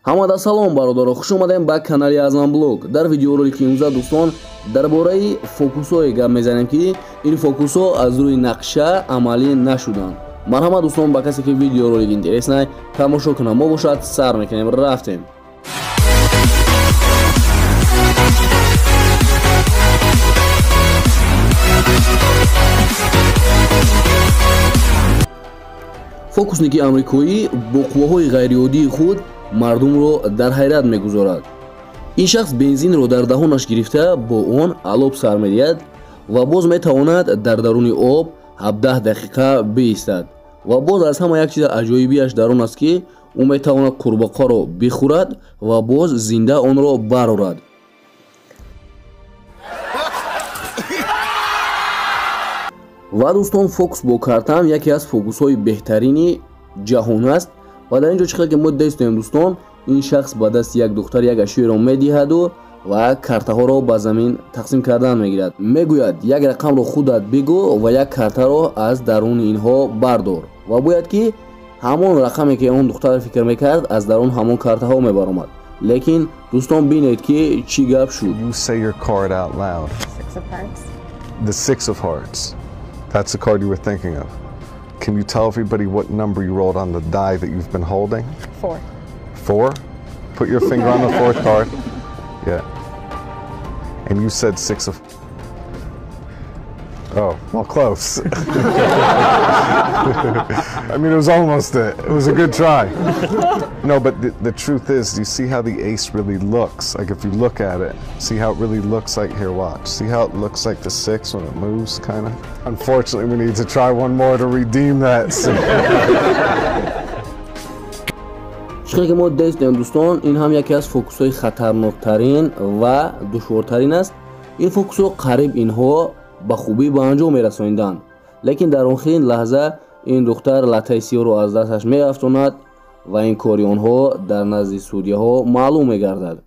Ҳамада салом бародаро, хуш омадем ба канали Азам Блог. Дар видеоролики имрӯза дӯстон дар бораи фокусҳое гап мезанем, ки ин фокусҳо аз рӯи нақша амалӣ нашуданд. Марҳамат дӯстон, ба касе ки видеоролик интереснай тамошо кунам. Мо бошад сар мекунем, рафтем. Фокусники амрикоӣ бо қувваҳои ғайриоддии худ мардумро дар ҳайрат мегузорад. Ин шахс бензинро дар даҳонаш гирифта бо он алоб сар медиҳад ва боз метавонад дар даруни об 17 дақиқа биистад. Ва боз аз ҳама як чиз аҷоибиаш дар он аст, ки ӯ метавонад қурбоқаро бихӯрад ва боз зинда онро барорад. Ва дӯстон, фокус бо картам яке аз фокусҳои беҳтарини ҷаҳон аст. Ва дар ин ҷо чӣ хел ки мо дидем дӯстон, ин шахс ба дасти як духтар як ашёеро медиҳаду ва картаҳоро ба замин тақсим кардан мегирад. Мегӯяд як рақамро худат бигӯ ва як картаро аз даруни инҳо бардор. Ва бояд ки ҳамон рақаме ки он духтар фикр мекард аз дарун ҳамон картаҳо мебаромад. Лекин дӯстон бинед ки чӣ гап шуд. You say your card out loud. Six of hearts. The six of hearts. That's the card you were thinking of. Can you tell everybody what number you rolled on the die that you've been holding? 4. 4? Put your finger on the fourth card. Yeah. And you said 6 of... Oh, well, close. I mean, it was almost it. It was a good try. No, but the truth is, you see how the ace really looks. Like if you look at it, see how it really looks like? Here, watch. See how it looks like the 6 when it moves, kind of? Unfortunately, we need to try one more to redeem that. Чӣ ки мо дидем дӯстон, ин ҳам яке аз фокусҳои хатарноктарин ва душвортарин аст. Ин фокусро қариб инҳо ба хубӣ ба анҷом мерасониданд, лекин дар охирин лаҳза ин духтар латтаи сиёҳро аз дасташ меафтонад ва ин кори онҳо дар назди судяҳо маълум мегардад.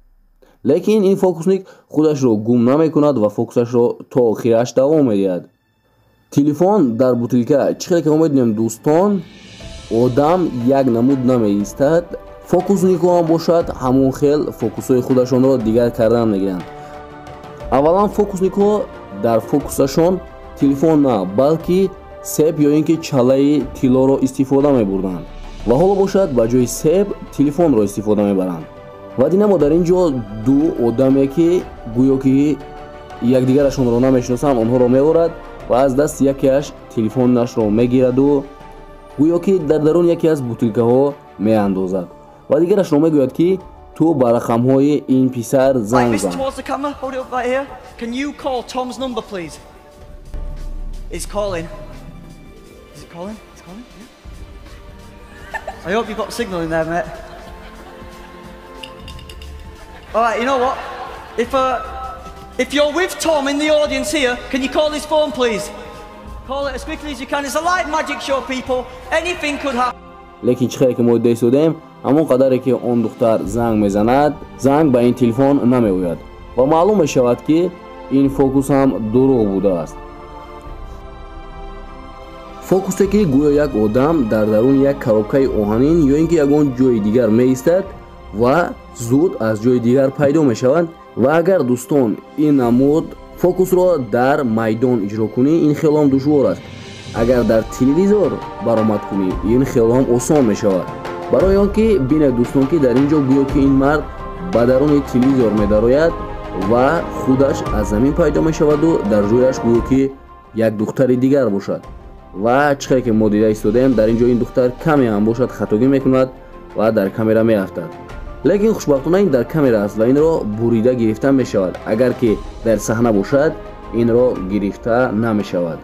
Лекин ин фокусник худашро гум намекунад ва фокусашро то охираш давом медиҳад. Телефон дар бутилка. Чӣ хеле ки мо медонем дӯстон, одам як намуд намеистад. Фокусникҳо ҳам бошад ҳамон хел фокусҳои худашонро дигар кардан мегиранд. Аввалан фокусникҳо дар фокусашон телефон на, балки себ ё ин ки чалаи тиллоро истифода мебурданд ва ҳоло бошад ба ҷои себ телефонро истифода мебаранд. Ва динамо дар ин ҷо ду одаме ки гӯё ки якдигарашонро намешиносанд, онҳоро меорад ва аз дасти якеаш телефонашро мегираду гӯё ки дар дарун яке аз бутилкаҳо меандозад ва дигарашро мегӯяд ки ту ба рақамҳои ин писар занг зан. Can you call Tom's number, please? It's calling. Is it calling? It's calling? Yeah. I hope you've got signal in there, mate. All right, you know what? If you're with Tom in the audience here, can you call his phone, please? Call it as quickly as you can. It's a live magic show, people. Anything could happen. Лекин чӣ хеле ки мо дида истодем, ҳамон қадаре ки он духтар занг мезанад, занг ба ин телефон намеояд ва маълум мешавад ки ин фокус ҳам дурӯғ будааст. Фокусе ки гӯё як одам дар даруни як коробкаи оҳанин ё ин ки ягон ҷои дигар меистад ва зуд аз ҷои дигар пайдо мешавад. Ва агар дӯстон ин намуд фокусро дар майдон иҷро кунӣ, ин хеле ҳам душвор аст. Агар дар телевизор баромад кунӣ, ин хеле ҳам осон мешавад. Барои он ки бинед дӯстон, ки дар ин ҷо гӯё ки ин мард ба даруни телевизор медарояд ва худаш аз замин пайдо мешаваду дар ҷояш гӯё ки як духтари дигар бошад. Ва чӣ хеле ки мо дида истодаем, дар ин ҷо ин духтар каме ҳам бошад хатогӣ мекунад ва дар камера меафтад. Лекин хушбахтона ин дар камера аст ва инро бурида гирифта мешавад. Агар ки дар саҳна бошад, инро гирифта намешавад.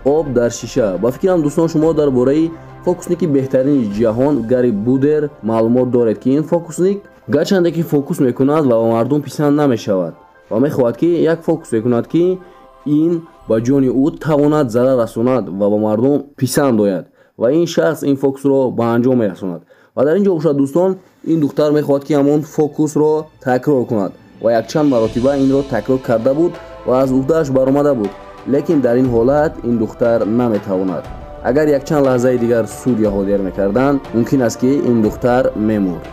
Об дар шиша. Ба фикрам дӯстон, шумо дар бораи фокусники беҳтарини ҷаҳон Гарри Будер маълумот доред, ки ин фокусник гарчанде ки фокус мекунад ва ба мардум писанд намешавад ва мехоҳад ки як фокус мекунад ки ин ба ҷони ӯ тавонад зарар расонад ва ба мардум писанд ояд ва ин шахс ин фокусро ба анҷом мерасонад. Ва дар ин ҷо бошад дӯстон, ин духтар мехоҳад ки ҳамон фокусро такрор кунад ва якчанд маротиба инро такрор карда буд ва аз уҳдааш баромада буд, лекин дар ин ҳолат ин духтар наметавонад. Агар якчанд лаҳзаи дигар судяҳо дер мекарданд, мумкин аст ки ин духтар мемурд.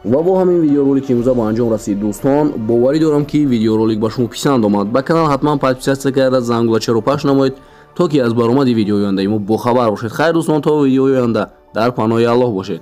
Ва бо ҳамин видеоролики имрӯза ба анҷом расид, дӯстон. Боварӣ дорам, ки видеоролик ба шумо писанд омад. Ба канал ҳатман подписаться карда, зангулачаро пахш намоед, то ки аз баромади видеои ояндаи мо бохабар бошед. Хайр, дӯстон, то видеои оянда дар паноҳи Аллоҳ бошед.